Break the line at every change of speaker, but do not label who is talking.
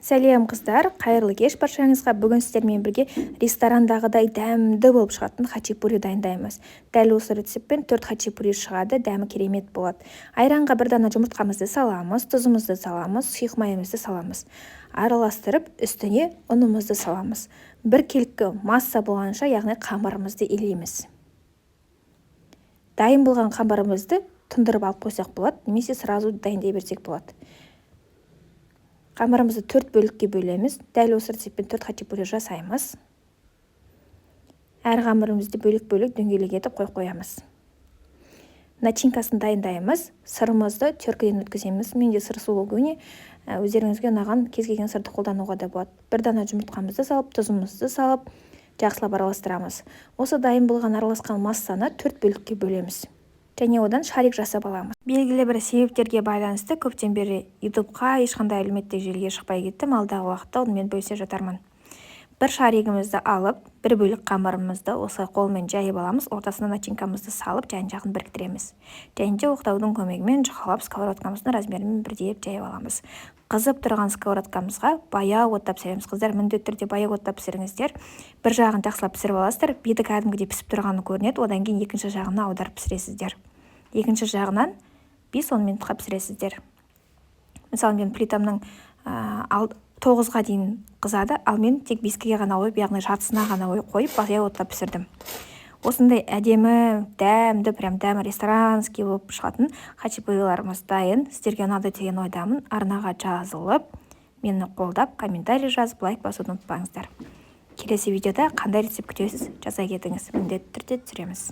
Сәлем, қыздар! Қайырлы кеш баршаңызға! Бүгін сіздермен бірге ресторандағыдай дәмді болып шығатын хачапури дайындаймыз. Дәл осы рецептпен 4 хачапури шығады, дәмі керемет болады. Айранға бір дана жұмыртқамызды саламыз, тұзымызды саламыз, сұйық майымызды саламыз. Араластырып, үстіне ұнымызды саламыз. Біркелкі масса болғанша, яғни қамырымызды илейміз. Дайын болған қамырымызды тұндырып алып қойсақ болады немесе сразу дайындай берсек болады. Қамырымызды төрт бөлікке бөлеміз. Дәл осы рецептпен төрт хачапури жасаймыз. Әр қамырымызды бөлек-бөлек дөңгелек етіп қойып қоямыз. Начинкасын дайындаймыз. Сырымызды теркіден өткіземіз. Менде сыр сулугуни, өздеріңізге ұнаған кез келген сырды қолдануға да болады. Бір дана жұмыртқамызды салып, тұзымызды салып, жақсылап араластырамыз. Осы дайын болған араласқан массаны төрт бөлікке бөлеміз және одан шарик жасап аламыз. Белгілі бір себептерге байланысты көптен бері Ютубқа, ешқандай әлеуметтік желіге шықпай кеттім. Алдағы уақытта онымен бөлісе жатармын. Бір шаригімізді алып, бір бөлік қамырымызды осылай қолмен жайып аламыз. Ортасына начинкамызды салып, жан жағын біріктіреміз және де оқтаудың көмегімен жұқалап, сковородкамыздың размерімен бірдей жайып аламыз. Қызып тұрған сковородкамызға баяу отта пісіреміз. Қыздар, міндетті түрде баяу отта пісіріңіздер. Бір жағын жақсылап пісіріп аласыздар, беті кәдімгідей пісіп тұрғаны көрінеді. Одан кейін екінші жағына аударып пісіресіздер. Екінші жағынан 5-10 минутқа пісіресіздер. Мысалы, мен плитамның 9-ға дейін қызады, ал мен тек 5-ке ғана қойып, яғни жартысына ғана қойып, баяу отта пісірдім. Осындай әдемі, дәмді, прям дәмі ресторанский болып шығатын хачапуриларымыз дайын. Сіздерге ұнады деген ойдамын. Арнаға жазылып, мені қолдап, комментарий жазып, лайк басуды ұмытпаңыздар. Келесі видеода қандай рецепт күтесіз, жаза кетіңіз, міндетті түрде түсіреміз.